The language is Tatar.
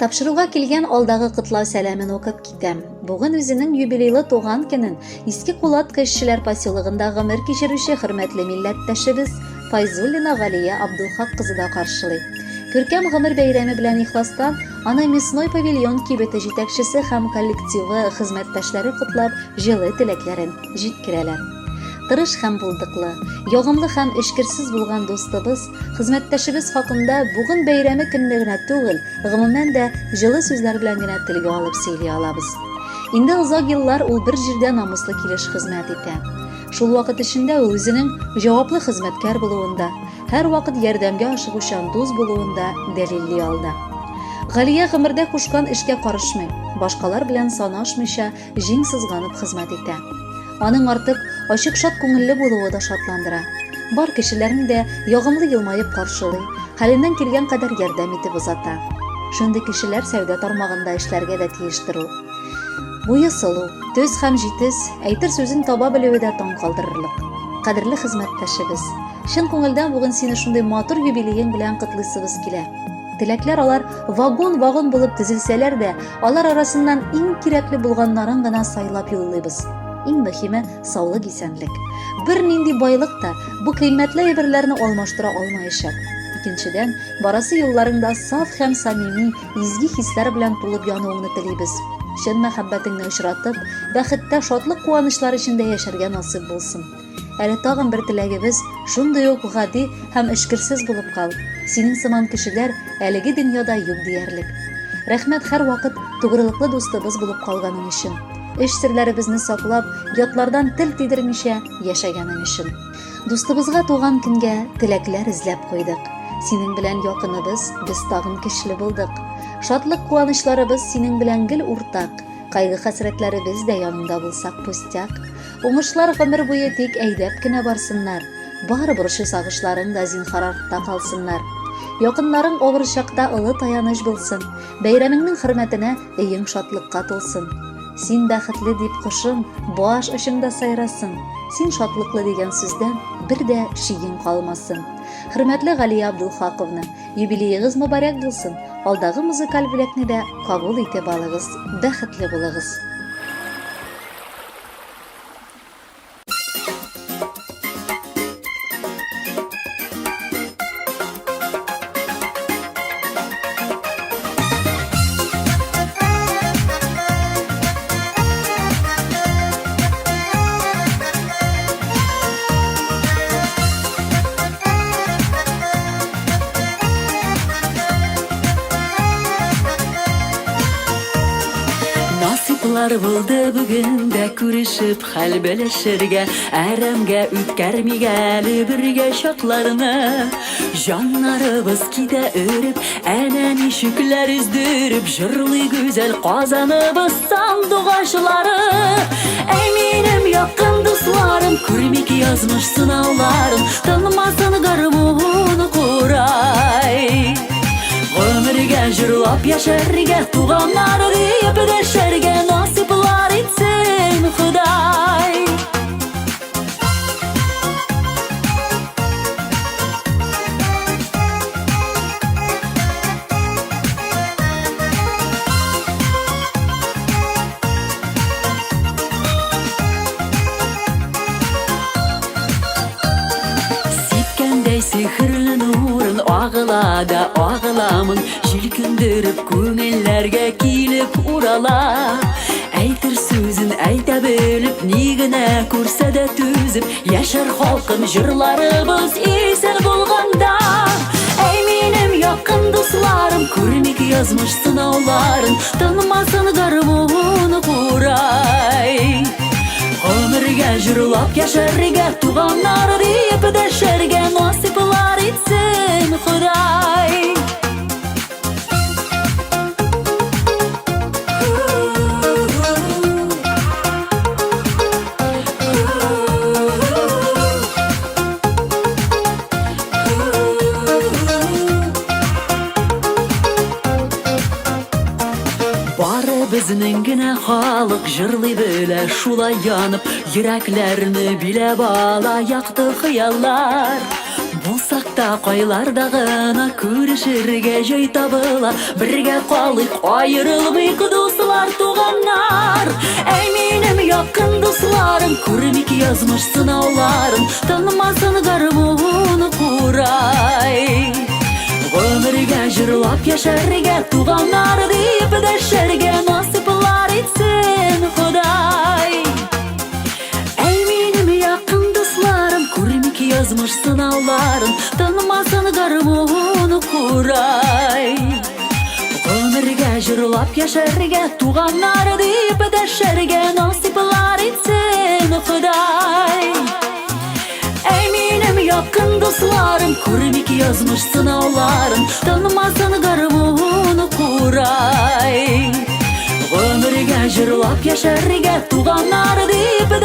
Тапшыруга килгән алдагы котлау сәламен укып китәм. Бүген үзенең юбилейлы туган көнен Иске Кулатка эшчеләр поселогында гомер кичерүче хөрмәтле милләттәшебез Файзуллина Галия Абдулхак кызы да каршылый. Күркәм гомер бәйрәме белән ихластан аны Мясной павильон кибете җитәкчесе һәм коллективы, хезмәттәшләре котлап, җылы теләкләрен җиткерәләр. Тырыш һәм булдыклы, ягымлы һәм эчкерсез булган дустыбыз, хезмәттәшебез хакында бүген бәйрәме көнне генә түгел, гомумән дә җылы сүзләр белән генә телгә алып сөйли алабыз. Инде озак еллар ул бер җирдә намуслы килеш хезмәт итә. Шул вакыт эчендә ул үзенең җаваплы хезмәткәр булуын да, һәрвакыт ярдәмгә ашыгучан дус булуын да дәлилли алды. Галия гомердә кушкан эшкә карышмый, башкалар белән санашмыйча, җиң сызганып хезмәт итә. Аның артык ачык шат күңелле булуы да шатландыра. Бар кешеләрне дә ягымлы елмаеп каршылый, хәленнән килгән кадәр ярдәм итеп озата. Шундый кешеләр сәүдә тармагында эшләргә дә тиештер ул. Буе сылу, төз һәм җитез, әйтер сүзен таба белүе дә таң калдырырлык. Кадерле хезмәттәшебез, чын күңелдән бүген сине шундый матур юбилеең белән котлыйсыбыз килә. Теләкләр алар вагон-вагон булып тезелсәләр дә, алар арасыннан иң кирәкле булганнарын гына сайлап юллыйбыз. Иң мөһиме саулык, исәнлек. Бернинди байлык та бу кыйммәтле әйберләрне алмаштыра алмаячак. Икенчедән, барасы юлларыңда саф һәм самими, изге хисләр белән тулып януыңны телибез. Чын мәхәббәтеңне очратып, бәхеттә, шатлык-куанычлар эчендә яшәргә насыйп булсын. Әле тагын бер теләгебез, шундый ук гади һәм эчкерсез булып кал. Синең сыман кешеләр әлеге дөньяда юк диярлек. Рәхмәт һәрвакыт тугрылыклы дустыбыз булып калганың өчен. Эш серләребезне саклап, ятлардан тел тидермичә яшәгәнең өчен. Дустыбызга туган көнгә теләкләр эзләп куйдык. Синең белән якыныбыз, без тагын көчле булдык. Шатлык-куанычларыбыз синең белән гел уртак. Кайгы-хәсрәтләребез дә яныңда булсак пустяк. Уңышлар гомер буе тик әйдәп кенә барсыннар. Бар борчу-сагышларың да зинһар артта калсыннар. Якыннарың авыр чакта олы таяныч булсын. Бәйрәмеңнең хөрмәтенә өең шатлыкка тулсын. Син бәхетле дип кошың баш очыңда сайрасын. Син шатлыклы дигән сүздән бер дә шигең калмасын. Хөрмәтле Галия Абдулхаковна, юбилеегыз мөбарәк булсын! Алдагы музыкаль бүләкне дә кабул итеп алыгыз. Бәхетле булыгыз! Насыйплар булды бүген дә күрешеп хәл белешергә, Әрәмгә үткәрмик әле бергә чакларны. Җаннарыбыз китә өреп, әнә ничекләр өздереп Җырлый гүзәл Казаныбыз сандугачлары. Әй минем якын дусларым, күрмик язмыш сынауларын, Тынмасын гармун курай. Гомергә җырлап яшәргә, туганнар диеп дәшәргә насыйплар итсен Ходай. Сипкәндәй сихерле нурын агыла да агыламын, Җилкендереп күңелләргә килеп урала. Әйтер сүзен әйтә белеп, ни генә күрсә дә түзеп, Яшәр халкым җырларыбыз исән булганда. Әй минем якын дусларым, күрмик язмыш сынауларын, Тынмасын гармун курай. Гомергә җырлап яшәргә, туганнар диеп дәшәргә насыйплар итсен Ходай. Бары безнең генә халык җырлый белә шулай янып, Йөрәкләрне биләп ала якты хыяллар. Булсак та кайларда гына күрешергә җай табыла. Бергә калыйк, аерылмыйк, дуслар, туганнар. Әй минем якын дусларым, күрмик язмыш сынауларын, тынмасын гармун курай. Гомергә җырлап яшәргә, туганнар дип дәшәргә насыйплар итсен Ходай. Әй минем якын дусларым, күрмик язмыш сынауларын, тынмасын гармун курай. Гомергә җырлап яшәргә, туганнар дип дәшәргә насыйплар итсен Ходай. Әй минем якын дусларым, күрмик язмыш сынауларын, тынмасын гармун курай. Гомергә җырлап яшәргә, туганнар дип.